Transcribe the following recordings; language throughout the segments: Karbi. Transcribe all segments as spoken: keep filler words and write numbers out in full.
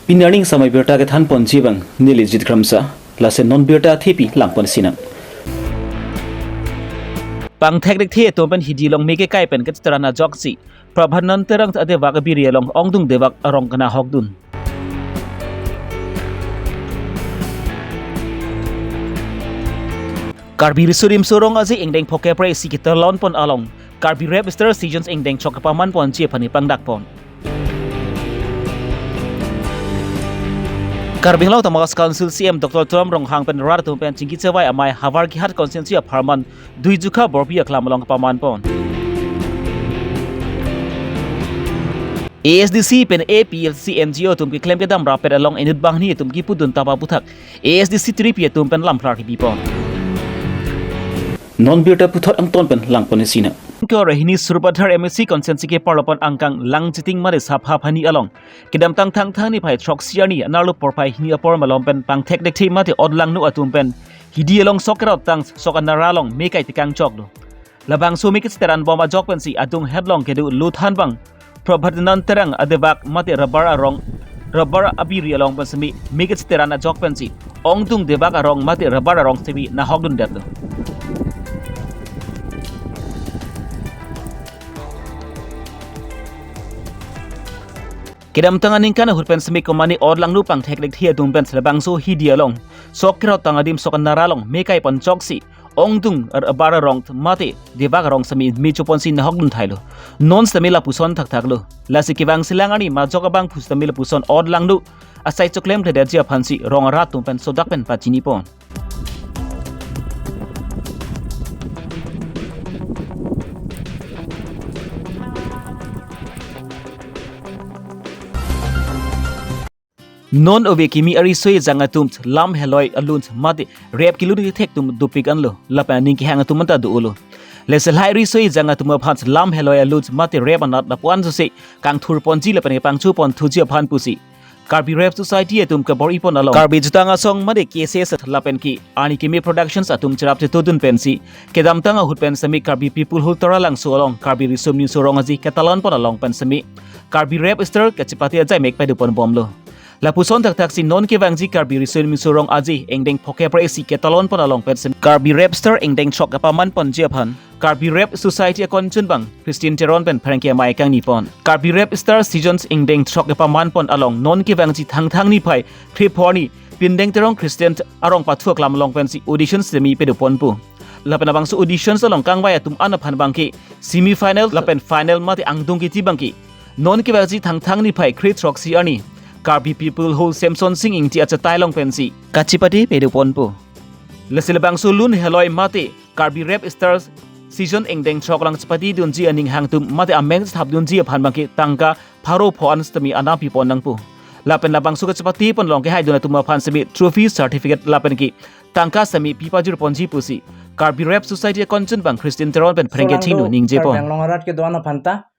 Pini arni samai birta kethan ponji abang neli Jit Kramsa, laso non birta thepi langpon sinang. Pangthek thekthe atum pen hidi along me kekai pen kachethan ajoksi Prabhat Nan Terang adevak abiri along ongdung devak arong kenahokdun. Karbi Riso Nimso Rong Aje ingdeng phokep ra isi ketalon pon along Karbi Rap Star Seasons ingdeng throk kepaman ponji aphan ipangdak pon. Karbi Anglong Autonomous Council C E M Doctor Tuliram Ronghang pen rat atum pen chingki chevai amei Howraghat constituency apharman Duijukha Borpi aklam along kepaman pon. A S D C pen A P L C N G O atum keklem kedam rapet along inut banghini atum kipudun tap aputhak A S D C tiripi atum pen lamphlar kipi pon. Non birta puthot angton pen langpon sinang. Kio rehini Sarupathar M A C constituency keparlo pon angkang Langchiting mari Sapha Phani along kedamtang Thangthang niphai throksi arni anerlo porphai hini apor malom pen pangthek thekthe mate odlangno atum pen hidi along sok kerot tang sok anara along me kai tekang choklo. Labangso me kachethan bom ajok pensi adung hetlong kedo luthan abang Prabhat Nan Terang adevak mate rubber arong, rubber abiri along pen semi me kachethan ajok pensi ongdung devak arong mate rubber arong semi nahokdundetlo. Kedamtang aningkan ahut pen semi komani odlangno pangthek thekthe atum pen labangso hidi along sok kerot tang adim sok anara along me kai pon choksi ongdung rubber arong mate devak arong semi me choponsi nahokdun thailo. Non semi lapuson thakthaklo. Lasi kevang selang arni majok abang pusitame lapuson odlangno asai choklemkledetji aphansi rong arat atum pen sodak pen pachini pon. Non ove kimi ariso ejang atum lam heloi alun mate rap kelun kethek atum dopik anlo, lapen aning kehang atum anta do-olo. Lasi lahai riso ejang atum aphan lam heloi alun mate rap anat lapu-an sose kangthur ponji lapen kepangcho pon thuji aphan pusi Karbi Rap Society atum kebor-i pon along Karbi Jutang Asong mate K C S lapen ke Arni Kimi Productions atum cherap chetudun pensi kedamtang ahut pen semi Karbi People Hall Taralangso along Karbi Riso Nimso Rong Aje ketalon pon along pen semi Karbi Rap Star kachepate ajai mek padu pon bomlo. Lapuson thakthaksi non kevangji Karbi Riso Nimso Rong Aje ingdeng phokep ra isi ketalon pon along pen semi Karbi Rap Star ingdeng throk kepaman ponji aphan Karbi Rap Society akonchun abang Christian Teron pen pherangke amei kangni pon. Karbi Rap Star Seasons ingdeng throk kepaman pon along non kevangji Thangthang niphai kre pho arni Pindeng Terong Christian arong pathu aklam along pensi audition semi padu ponpo. Lapen labangso auditions along kangvai atum an aphan abangke semi final lapen final mate angdung kiti abangke non kevangji Thangthang niphai kre throksi arni Karbi People Hall Semson Sing Ingti achetai along pensi kachepate padu ponpo. Lasi labangso lun heloi mate Karbi Rap Stars Season ingdeng throk lang chepatedunji aning hang atum mate ameng chethapdunji aphan abangke tangka pharo pho an sitame anam pi pon nangpo. Lapen labangso kachepate pon along kehaidun atum aphan semi trophy, certificate lapen ke tangka semi pi pajir ponji pusi Karbi Rap Society akonchun abang Christian Teron pen pherangke chingno ningje pon. Karbi Anglong arat kedo-an aphanta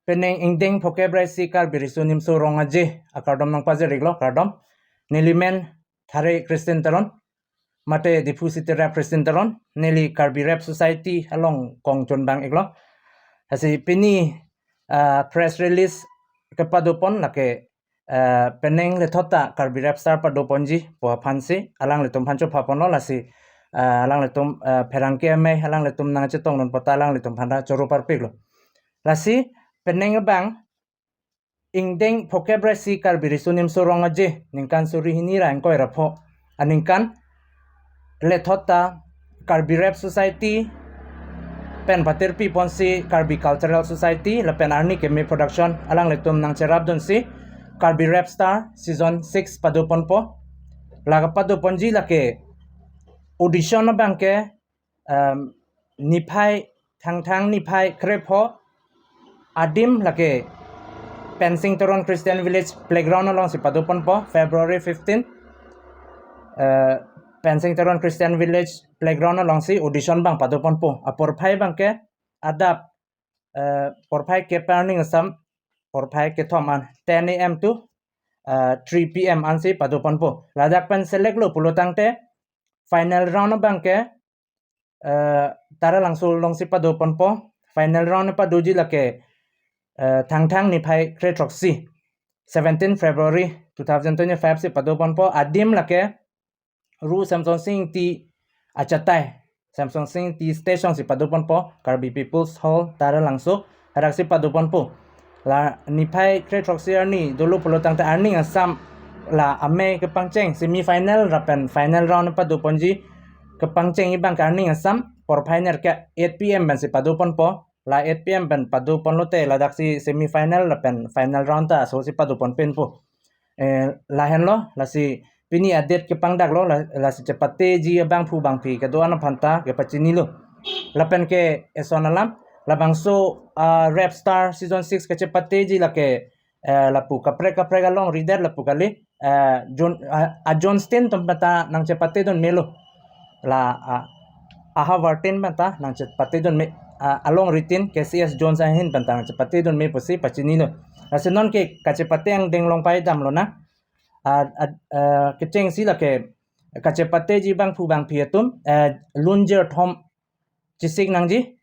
penang ingdeng phokep ra isi Karbi Riso Nimso Rong Aje akardom nangpajir-iklo, kardom. Neli men Thare Christian Teron, mate Diphu City Rap Christian Teron, neli Karbi Rap Society along kongchun abang-iklo. Lasi pini, ah, press release kepado pon lake, ah, penang lethot ta Karbi Rap Star pado ponji pu aphansi alanglitum aphan chopha ponlo, lasi, ah, alanglitum, ah, pherangke amei alanglitum nangchetongdun puta alanglitum aphanta choro parpiklo. Lasi penang abang ingdeng phokep ra isi Karbi Riso Nimso Rong Aje ningkan suri hini ra ingkoi ra pho aningkan lethot ta Karbi Rap Society pen patirpi ponsi Karbi Cultural Society lapen Arni Kimi Production alanglitum nangcherapdunsi Karbi Rap Star Season six pado ponpo. La kepado ponji lake audition abangke, um, niphai Thangthang niphai kre pho adim lake Pensing Teron Christian Village playground alongsi pado ponpo February fifteen. Eh, Pensing Teron Christian Village playground alongsi audition abang pado ponpo. Aporphai abangke adap, eh, porphai kep arni asam porphai kethom an ten A M to, eh, three P M ansi pado ponpo. Ladak pen select lo pulo tangte final round abangke, eh, Taralangso alongsi pado ponpo. Final round padoji lake, eh, Thangthang niphai kre throksi. seventeen February two thousand twenty-five si padoponpo. Adim lake Ru Semsonsing Ingti achatai, Semsonsing Ingti Station si padoponpo, Karbi People's Hall, Taralangso, hadak si padoponpo. La niphai kre throksi arni dolo pulo tangte arni asam la amei kepangcheng semi final lapen final round padoponji kepangcheng ibang ke arni asam porphai nerkep eight P M pen si padoponpo. La eight P M pen padoponlote ladak si semi final lapen final round ta aso si padoponpinpo. Eh, lahenlo, lasi pini a-date kepangdaklo, la, lasi chepateji abangphu bangphi kedo-an aphan ta kepachinilo. Lapen ke eson alam, labangso, ah, Rap Star Season six kachepateji lake, eh, lapu kaprek kaprek alongri det lapu kali, eh, John, ah, a John Stin atum penta nangchepatedun melo. La, ah, Aha Vartin penta nangchepatedun me, ah, alongritin K C S Jones ahin penta nangchepatedun me pusi pachinilo. Lasi non ke kachepate angdeng long paidamlonang. Ah, ah, ah, kechengsi lake kachepateji bangphu bangphi atum, eh, lunjer thom chisik nangji,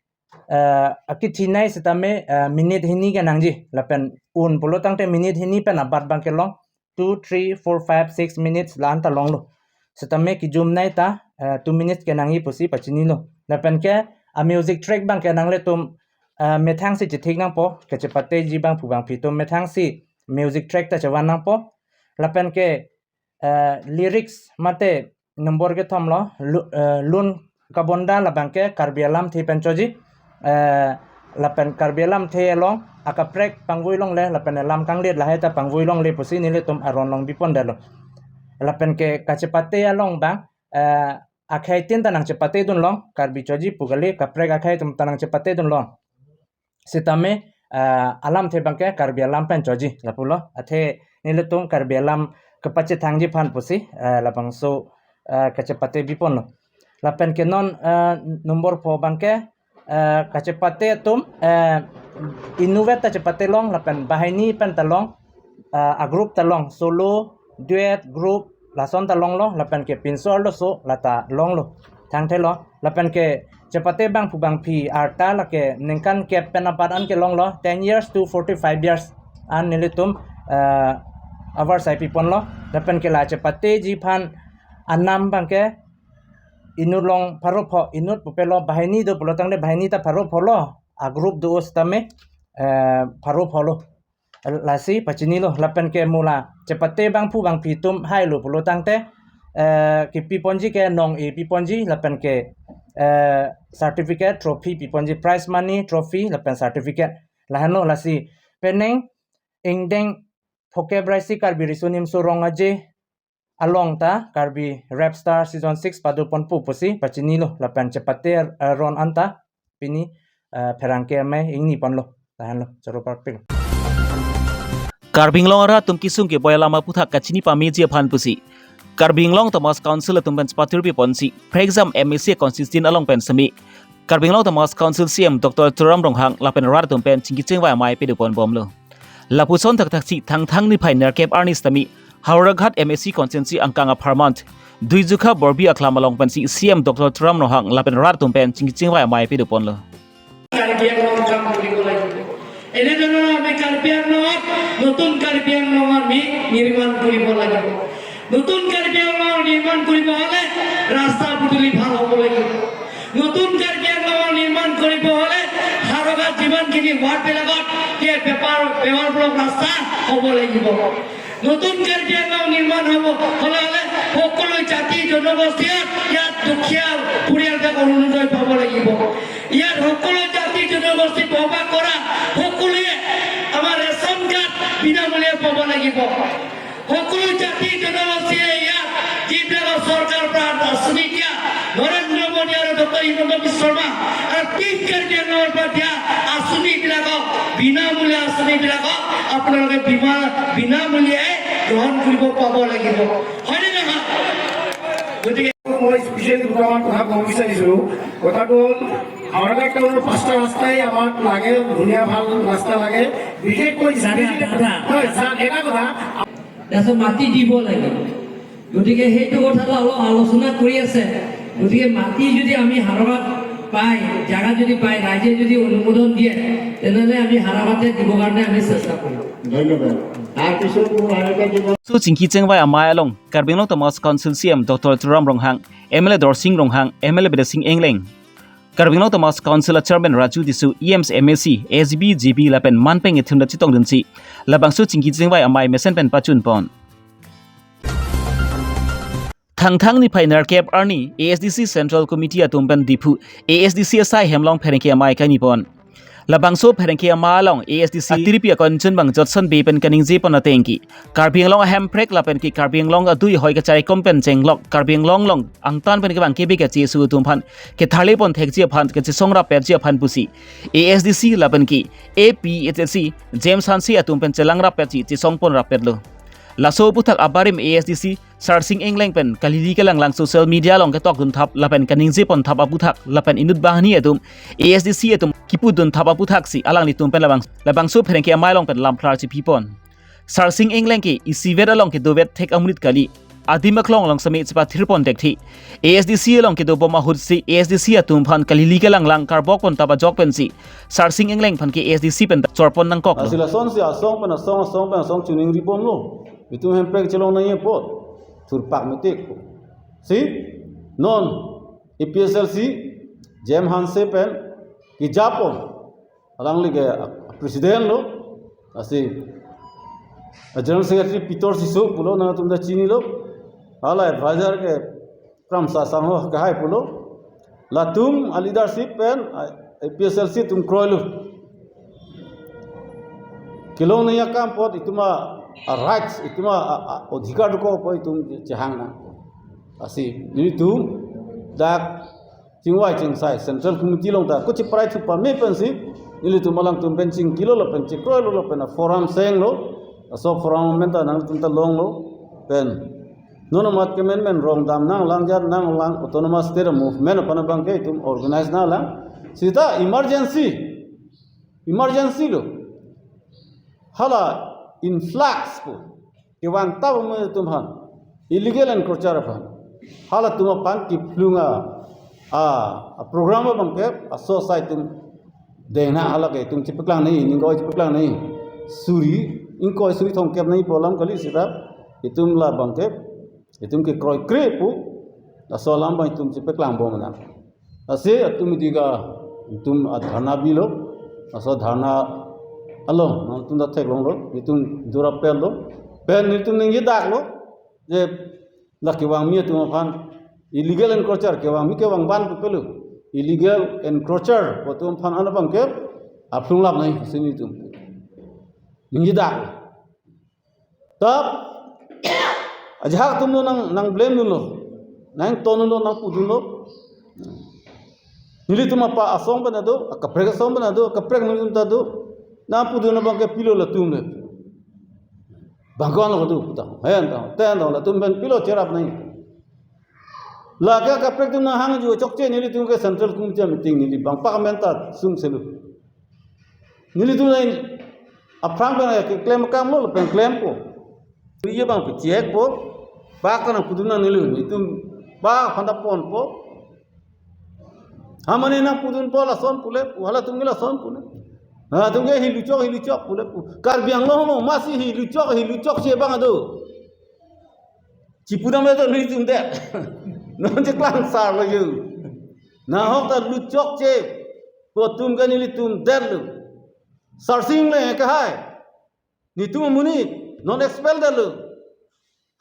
eh, akithinei sitame, eh, minute hini ke nangji. Lapen un pulo tangte minute hini pen abat abang kelong two, three, four, five, six minutes la-an ta longlo. Sitame kijumnei ta, eh, two minutes ke nangji pusi pachinilo. Lapen ke a music track abang ke nanglitum, eh, methang si chethik nangpo, kachepateji bangphu bangphi atum methang si music track ta chevan nangpo. Lapen ke, eh, lyrics mate number kethomlo, lu-, eh, lun kabonda labang ke Karbi alamthe pen choji, eh, lapen Karbi alamthe along akaprek pangvoi longle lapen alam kanglit lahai ta pangvoi longle pusi nelitum aron long bipondetlo. Lapen ke kachepate along abang, eh, akhei tin ta nangchepatedun long, Karbi choji pu kali, kaprek akhei atum ta nangchepatedun long. Sitame, eh, alamthe abang ke Karbi alam pen choji lapulo. Athe nelitum Karbi alam kepachethangji aphan pusi, eh, labangso, eh, kachepate biponlo. Lapen ke non, eh, number pho abang ke, eh, kachepate atum, eh, inutvet ta chepate long lapen banghini pen ta long, ah, a group ta long, solo, duet, group, lason ta longlo, lapen ke pinso arloso lata longlo. Thangthelo, lapen ke chepate bangphu bangphi arta lake ningkan kep pen apat an ke longlo, ten years to forty-five years an nelitum, ah, avarsai piponlo, lapen ke la chepateji aphan anam abang ke inut along pharo pho, inut pupelo banghini do pulo tangte banghini ta pharo pholo, a group do sitame, eh, pharo pholo. Lasi pachinilo, lapen ke mo la chepate bangphu bangphi atum hailo pulo tangte, eh, kipiponji ke nong-e piponji, lapen ke, eh, certificate, trophy piponji, prize money, trophy, lapen certificate. Lahenlo, lasi penang ingdeng phokep ra isi Karbi Riso Nimso Rong Aje along ta Karbi Rap Star Season six padoponpo pusi pachinilo, lapen chepate, eh, ron an ta pini, eh, pherangke amei ingniponlo. Lahenlo, choro parpik. Karbi Anglong arat atum kesung keboi alam aputhak kachini pameji aphan pusi Karbi Anglong Autonomous Council atum pen chepatir piponsi Phrekjam M A C constituency along pen semi Karbi Anglong Autonomous Council C E M Doctor Tuliram Ronghang lapen rat atum pen chingki chingvai amei padoponbomlo. Lapuson thakthak si Thangthang niphai nerkep arni sitame Howraghat M A C constituency angkang apharman Duijukha Borbi Aklam along pensi C E M Doctor Tuliram Ronghang lapen rat atum pen chingki chingvai amei padoponlo. Karbi আংলং কাম কৰিব লাগিব। এনেধৰণৰ আমি কাৰ্বি আংলঙত নতুন কাৰ্বি আংলং আমি নিৰ্মাণ কৰিব লাগিব। নতুন কাৰ্বি আংলং নিৰ্মাণ কৰিব হ'লে ৰাস্তা পদূলি ভাল হ'ব লাগিব। নতুন কাৰ্বি আংলং নিৰ্মাণ কৰিব হ'লে হাৰগাত যিমানখিনি ৱাৰ্ডবিলাকত সেই পেপাৰ, পেপাৰ ব্লক ৰাস্তা হ'ব লাগিব। নতুন কাৰ্বি আংলং নিৰ্মাণ হ'ব হ'লে, হ'লে সকলো জাতি জনগোষ্ঠীয়ে ইয়াত দুখীয়া পৰিয়ালবিলাক অৰুণোদয় পাব লাগিব। ইয়াত সকলো জাতি জনগোষ্ঠী বসবাস কৰা সকলোৱে আমাৰ ৰেচন কাৰ্ড বিনামূলীয়া পাব লাগিব। সকলো জাতি জনগোষ্ঠীয়ে ইয়াত যিবিলাকৰ চৰকাৰৰ পৰা আঁচনি দিয়া, নৰেন্দ্ৰ মোদী আৰু ডক্টৰ হিমন্ত বিশ্ব শৰ্মা আৰু টিম কাৰ্বি আংলঙৰ পৰা দিয়া আঁচনিবিলাকক, বিনামূলীয়া আঁচনিবিলাকক আপোনালোকে বিমা-, বিনামূলীয়াই গ্ৰহণ কৰিব পাব লাগিব, হয়নে নহয়? গতিকে মই স্পেচিয়েলি দুটামান কথা ক'ব বিচাৰিছোঁ। কথাটো হ'ল, আমাৰ গাঁৱৰ পাঁচটা ৰাস্তাই আমাক লাগে, ধুনীয়া ভাল ৰাস্তা লাগে, বিশেষকৈ দাদা, দাদা। হয়, ছাৰ, এটা কথা। তাৰপিছত মাটি দিব লাগে। গতিকে সেইটো কথাটো অলপ আলোচনা কৰি আছে। গতিকে মাটি যদি আমি হাৰগাত পাই, জাগা যদি পাই, ৰাইজে যদি অনুমোদন দিয়ে, তেনেহ'লে আমি হাৰাবাতে দিব কাৰণে আমি চেষ্টা কৰিম। ধন্যবাদ। তাৰপিছত মোৰ আৰু এটা দিব। So, Chingki Chengvai amei along Karbi Anglong Autonomous Council C E M Doctor Tuliram Ronghang, M L A Dorsing Ronghang, M L A Bidya Sing Engleng, Karbi Anglong Autonomous Council a Chairman Raju Tisso, E Ms, M A C, S G B, G B lapen manpeng ithum ta chetongdunsi labangso Chingki Chengvai amei mesen pen pachunpon. Thangthang niphai nerkep arni A S D C Central Committee atum pen Diphu A S D C asai hem along pherangke amei kainipon. Labangso pherangke amei along A S D C atiripi akon chunbang Jotson Bey pen kaningjepon atengke, Karbi Anglong ahemprek lapen ke Karbi Anglong adui ahoi kacharikom pen chenglok, Karbi Anglong along angtan pen kevang kebe kachesu atum aphan ketharlepon thekji aphan kachesong rappetji aphan pusi A S D C lapen ke A P H L C James Hanse atum pen chelang rappetji chesongpon rappetlo. Laso aputhak abarim A S D C Sarsing Engleng pen kalili kalanglang social media along ketokdun thap lapen kaningjepon thap aputhak lapen inut banghini atum A S D C atum kipudun thap aputhaksi alanglitum pen labang labangso pherangke amei along pen lamphlar chipipon. Sarsing Engleng ke isivet along kedovet thek amonit kali. Adim aklong along seme chepathirpon thekthe. A S D C along kedobom ahutsi A S D C atum aphan kalili kalanglang karbokpon thap ajok pensi Sarsing Engleng aphan ke A S D C pen chorpon nangkoklo. Asi lasonsi asong pen asong, asong pen asong chiningribomlo. Itum hemprek chelong nangji apot thurpak metik. Si non A P H L C James Hanse pen kejapon. Alangli ke president lo. Asi General Secretary Peter Tisso pulo, nangtum ta chinilo. Hala advisor ke Kramsa Sangho kahai pulo. Latum a leadership pen a, A P H L C atum kroilo. Kelong nangji akam apot itum a, a rights, itum a, a, a odhikar dokok apot itum chehang nang. Asi nelitum dak chingvai chingsai Central Committee along ta kuchi prai thu pame pensi nelitum alangtum pen chingkilo lapen chekroilo lapen a forum senglo. Laso forum amen ta nangtum ta longlo pen non amat kemen men rong dam nanglang, jat nanglang, autonomous state movement aphan abangke itum organize nanglang. Sita emergency, emergency lo. Hala influx pu kevang ta amonit atum aphan, illegal encroacher aphan. Halatum aphan kephlung a, a, a program abangke aso asai atum dengna, hala ke itum chepaklang nangji, ningkoi chepaklang nangji. Suri, ingkoi suri thomkep nangji pu alam kali sita, itum labangke itum kekroikre pu, laso alam abang itum chepaklangbom nang. Lasi atum idiga itum a dharna bilo, laso dharna along nangtum ta theklonglo, itum durapello, pen itum ningjedaklo, je la kevangmi atum aphan, illegal encroacher kevangmi kevang ban pu pelo, illegal encroacher pu atum aphan an abangke aphlung lap nangji pusi nelitum ningjedaklo. Ta ajahak atum lo nang, nang blame dunlo, nang ton dunlo, nang pu dunlo. Nelitum apa asong pen ado, akaprek asong pen ado, akaprek nelitum ta do. Nang pu dun abangke pilo latum le. Bangkon lo do puta. Hen ta, ten ta latum pen pilo cherap nangji. Lake akaprek atum nang hangjo chokche, nelitum ke Central Committee meeting neli bang parliament ta sung selu. Nelitum lain aphrang pen keklem akam lo, lapen klempo. Ye bang pechekpo, bak ta nang pu dun nang neli, itum bak aphan ta ponpo. Ha mane nang pu dunpo lason pule, halatum ke lason pule. Halatum ke hiluchok, hiluchok pule pu. Karbi Anglong lo, masi hiluchok, hiluchokche abang ado. Chipudam le to nelitum det. Non cheklangsarlo yo. Nahok ta luchokche pu atum ke nelitum detlo. Sarsing le kahai. Netum amonit non expel detlo.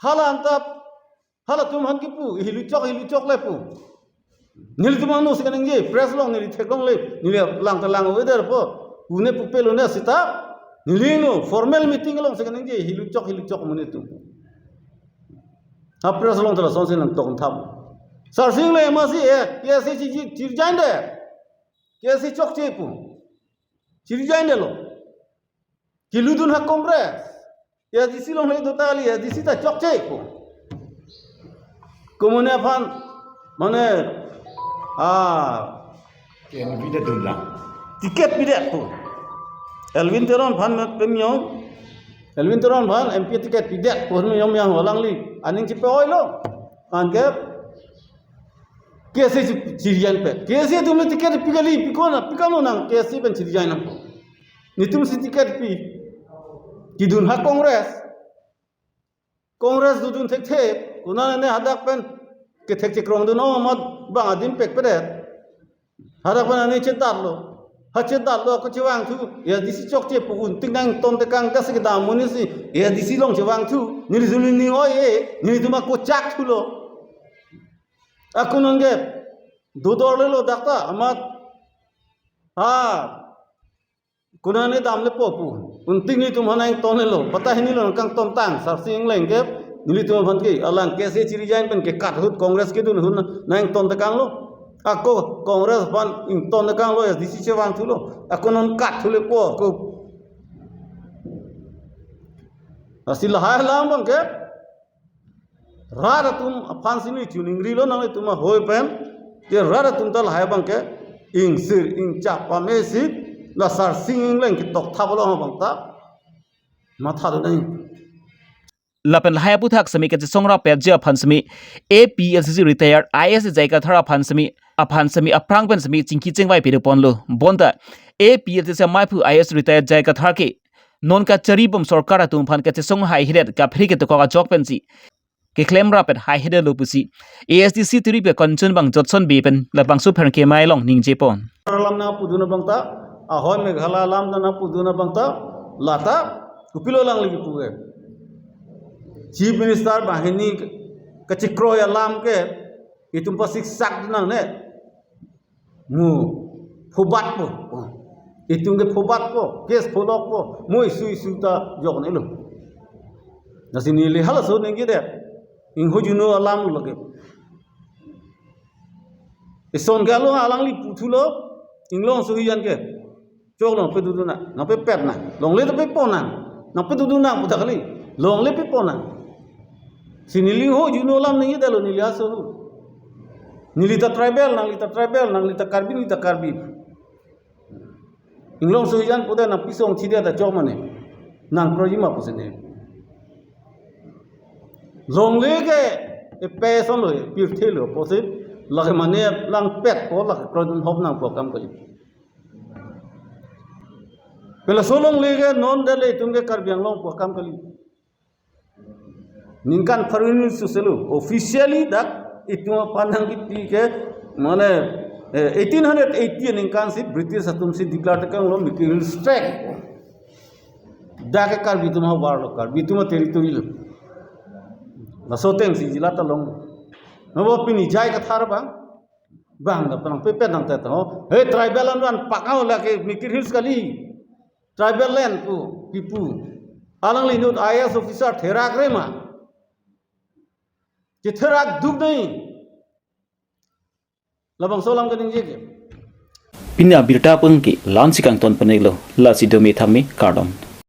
Hala anta, halatum aphan kipu, hiluchok, hiluchok le pu. Nelitum angno si kaningje, press along neli theklongle, neli lang ta lang weather po, pune pu pelone sita, neli no formal meeting along si kaningje, hiluchok, hiluchok amonit atum. Ha press along ta lasonsi nangtok thap. Sarsing le masi eh, K S A chiri, chiri jain de. K S A chokche pu. Chiri jain detlo. Keludun ha Congress. A D C along le do ta kali, A D C ta chokche pu. Komone aphan, mane, ah, K N V ta dunlang. Ticket pidet pu. Elwin Teron aphan pemyong. Elwin Teron aphan M P ticket pidet pu, miyong miyang alangli aning chipe-oilo. Anke K S A chiri jain pe. K S A atum le ticket pi kali, pi kona, pi kano nang K S A pen chiri jain nang. Netum si ticket pi. Kedun ha Congress. Congress dodun thekthe. Konat ne hadak pen kethek chekrongdun amat bang adim pekpedet. Hadak pen ani chedatlo. Ha chedatlo ako chevangthu. ASDC chokche pu un ting nangton tekang, kasi kedam amonit si ASDC along chevangthu. Nelitum ning oi-e. Nelitum ako chakthulo. Ako nonke dodorlelo dak ta amat. Ha. Konat ne damlepo pu. Un ting netum ha nangtonlelo. Pata hini lo nangkangtontang. Sarsing Engleng ke nelitum aphan ke alang ke se chiri jain pen ke kat ahut Congress kedun ahut nangton tekanglo. Ako Congress aphan ington tekanglo, ASDC chevangthulo. Ako non katthulepo ako. Lasi lahai alam abang ke rat atum aphan si neli chuningrilo, nanglitum ahoi pen. Je rat atum ta lahai abang ke ingsir ingchap pame si la Sarsing Engleng ketok thap along abang ta matha do nang. Lapen lahai aputhak semi kachesong rapetji aphan semi APHLC retired IAS J I Kathar aphan semi, aphan semi aphrang pen semi chingki chingvai piri ponlo. Bonta APHLC maiphu IAS retired J I Kathar ke non kachari bom sorkar atum aphan kachesong haihedet kaphere ketokok ajok pensi keklem rapet haihedetlo pusi ASDC tiri pe Kanchanbang Jotson Bey pen labangso pherangke amei along ningje pon. Alam nangpudun abang ta, ahoi Meghalaya alam nangpudun abang ta, lata kopilo alangli kipu ke. Chief Minister banghini kachekroi alam ke itum pasiksak nangne. Mu phobatpo. Itum ke phobatpo, case pholokpo, mu isu isu ta joknelo. Lasi neli halaso ningjedet. Ingho juno alam lo lake. Ison ke alo alangli puthulo, Inglongso hijan ke. Chok nangpe dodun nang, nangpe pet nang. Longle ta pepon nang. Nangpe dodun nang pu ta kali. Longle pepon nang. Si neli ho juno alam ningjedetlo neli aso hu. Neli ta tribal, nangli ta tribal, nangli ta Karbi, neli ta Karbi. Inglongso hijan pudet nangpiso ongthidet ta chok mane. Nangkroi ma pusi ne. Longle ke epe asonlo, pirthelo pusi. Lake mane langpetpo, lake kroidun hop nangpo akam kali. Pela so longle ke non dele itum ke Karbi Anglong pu akam kali. Ningkan pharo hini suselo, officially dak itum aphan nangkipi ke, mane, eh, eighteen hundred eighty aningkan si British atum si declare tekanglo Mikir Hills Tract. Dak ke Karbi atum ahavar lo, Karbi atum a-territory lo. Laso ateng si jila ta long. Nabo pini J I Kathar abang, bang da penang pepet nang tet ho. He tribal an ran pakau lake Mikir Hills kali. Tribal land pu kipu. Alangli inut IAS officer therak re ma? Chetherak duk nai. Labangso alam kaningje ke. Pini abirta pen ke la-ansi kangton pon-iklo, lasi dome thame kardom.